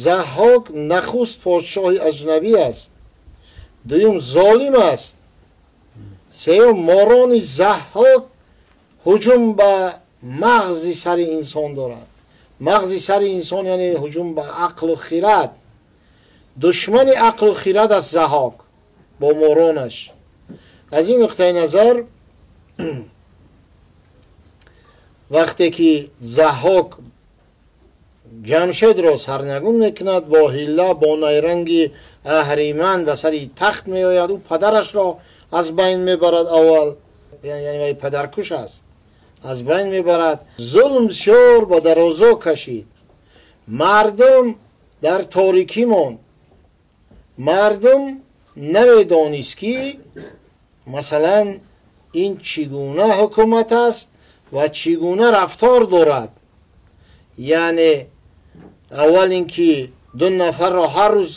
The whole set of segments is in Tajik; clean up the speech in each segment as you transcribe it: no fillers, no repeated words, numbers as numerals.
Заҳҳок нахуст подшоҳи аҷнабӣ аст, дуюм золим аст, сеюм морони Заҳҳок ҳуҷум ба мағзи сари инсон дорад. Мағзи сари инсон яъне ҳуҷум ба ақлу хирад. Душмани ақлу хирад аст Заҳҳок бо моронаш. Аз ин нуқтаи назар вақте ки Заҳҳок Ҷамшедро сарнагун мекунад, бо ҳилла, бо найранги аҳриман ба сари тахт меояд, ӯ падарашро аз байн мебарад аввал, яъне вай падаркуш аст, аз байн мебарад. Зулм бисёр ба дарозо кашид, мардум дар торикӣ монд, мардум намедонист ки масалан ин чӣ гуна ҳукумат аст ва чӣ гуна рафтор дорад. Яъне аввал ин ки ду нафарро ҳар рӯз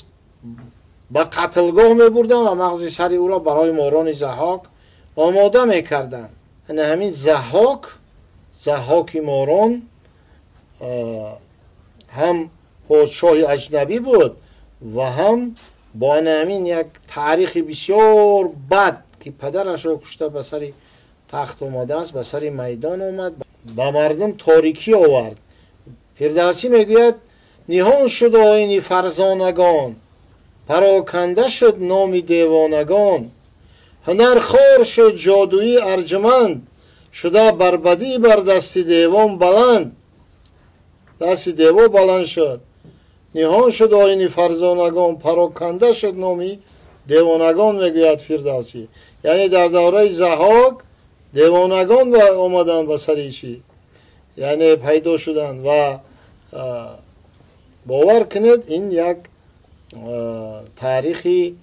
ба қатлгоҳ мебурданд ва мағзи сари ӯро барои морони Заҳҳок омода мекарданд. Ана ҳамин Заҳҳок, Заҳҳоки морон ҳам подшоҳи аҷнабӣ буд ва ҳам бо ана ҳамин як таърихи бисёр бад ки падарашро кушта ба сари тахт омадааст, ба сари майдон омад, ба мардум торикӣ овард. Фирдавсӣ мегӯяд: ниҳон шуд оини фарзонагон, пароканда шуд номи девонагон, ҳунархор шуд ҷодуӣ арҷуманд, шуда барбадӣ бар дасти девон баланд. Дасти дево баланд шуд. Ниҳон шуд оини фарзонагон, пароканда шуд номи девонагон, мегӯяд Фирдавсӣ. Яъне дар давраи Заҳҳок девонагон омаданд ба сари чӣ, яъне пайдо шуданд. Ва бовар кунед, ин як таърихи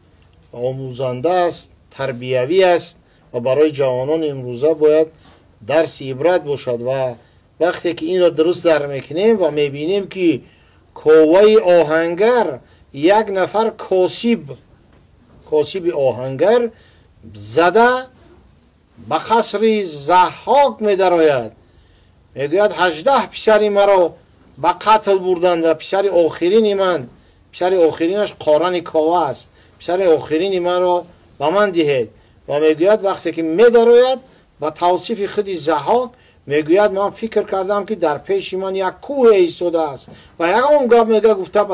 омӯзанда аст, тарбиявӣ аст ва барои ҷавонони имрӯза бояд дарси ибрат бошад. Ва вақте ки инро дуруст дар мекунем ва мебинем ки коваи оҳангар як нафар косиби оҳангар зада ба қасри Заҳҳок медарояд, мегӯяд 18 писари маро ба қатл бурданд ва писари охирини ман, писари охиринаш Қорани Кова аст, писари охирини маро ба ман диҳед. Ва мегӯяд вақте ки медарояд ба тавсифи худи Заҳҳок мегӯяд ман фикр кардам ки дар пеши ман як кӯҳе истодааст ва ягон гап мега гуфта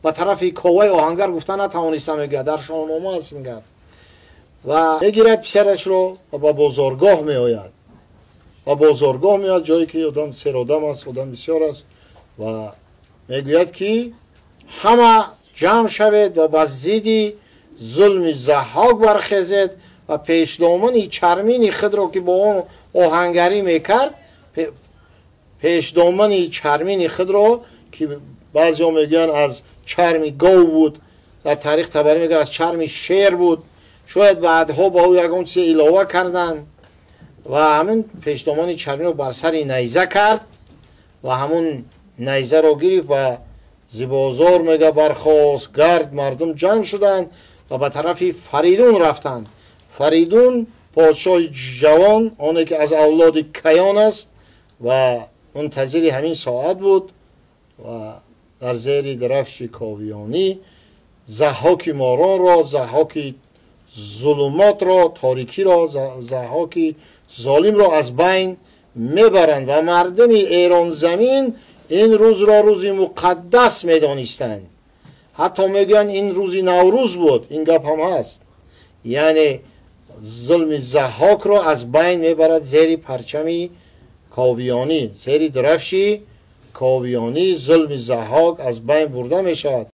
ба тарафи коваи оҳангар гуфта натавонистам, мегӯяд дар Шоҳнома аст ин гап. Ва мегирад писарашро ва ба бозоргоҳ меояд. Ва бозоргоҳ меояд, ҷое ки одам серодам аст, одам бисёр аст, ва мегӯяд ки ҳама ҷамъ шавед ва ба зидди зулми Заҳҳок бархезед ва пешдомани чармини худро ки бо он оҳангарӣ мекард, пешдомани чармини худро ки баъзеҳо мегӯянд аз чарми гов буд, дар таърих Табарӣ мегӯяд аз чарми шер буд, шояд баъдҳо ба ӯ ягон чизе илова карданд, ва ҳамин пешдомани чарминро бар сари найза кард ва ҳамун найзаро гирифт ва зибозор мега бархост, гард мардум ҷамъ шуданд ва ба тарафи Фаридун рафтанд. Фаридун подшоҳи ҷавон, оне ки аз авлоди Каён аст ва мунтазири ҳамин соат буд ва дар зери дарафши ковиёнӣ Заҳҳоки моронро, Заҳҳоки зулумотро, торикиро, Заҳҳоки золимро аз байн мебаранд ва мардуми Эронзамин ин рӯзро рӯзи муқаддас медонистанд. Ҳатто мегӯянд ин рӯзи Наврӯз буд, ин гап ҳам ҳаст. Яъне зулми Заҳҳокро аз байн мебарад зери парчами ковиёнӣ, зери дарафши ковиёнӣ зулми Заҳҳок аз байн бурда мешавад.